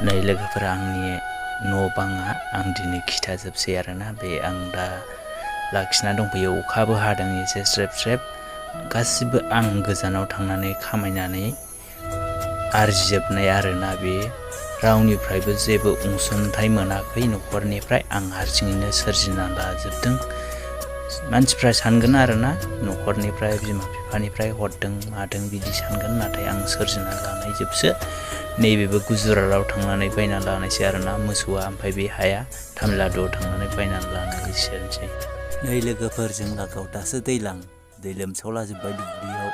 नै लोगोफोरा आंनि न' बाङा आं दिनै खिथाजोबसै आरोना। बे आं दा लाखिना दंफैयो, अखाबो हादों एसे स्रेब स्रेब। गासिबो आं गोजानाव थांनानै खामायनानै आरजिजोबनाय आरोना। बे रावनिफ्रायबो जेबो अनसुंथाइ मोनाखै न'खरनिफ्राय, आं हारसिङैनो सोरजिना लाजोबदों। मानसिफ्रा सानगोन आरोना न'खरनिफ्राय बिमा बिफानिफ्राय हरदों मादों बिदि सानगोन, नाथाय आं सोरजिना लानाय जोबसो। नैबेबो गुजरातआव थांनानै बायना लानायसै आरोना मोसौआ, ओमफ्राय बे हाया तामिलनाडुआव थांनानै बायना लानाय एसेनोसै। नै लोगोफोरजों लागोआव दासो दैज्लां, दै लोमसावलाजोब्बाय दुब्लियाव।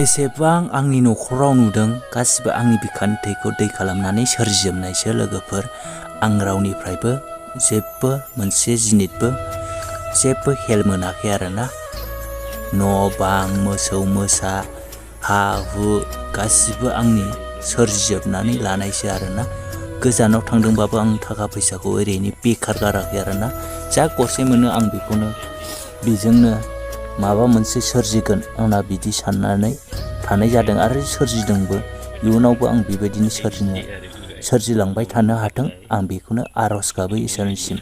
एसेबां आंनि न'खराव नुदों गासिबो आंनि बिखानि थैखौ दै खालामनानै सोरजिजोबनायसो लोगोफोर। आं रावनिफ्रायबो जेबो मोनसे जिनिसबो जेबो हेल्प मोनाखै आरोना। न' बां, मोसौ मोसा, हा हु गासिबो आंनि सोरजिजोबनानै लानायसो आरोना। गोजानाव थांदोंबाबो आं थाखा फैसाखौ ओरैनो बेकार गाराखै आरोना। जा गरसे मोनो आं बेखौनो बेजोंनो माबा मोनसे सोरजिगोन आंना बिदि साननानै थानाय जादों आरो सोरजिदोंबो। इयुनावबो आं बेबायदिनो सोरजिलांबाय थानो हाथों, आं बेखौनो आर'ज गाबो इसोरनिसिम।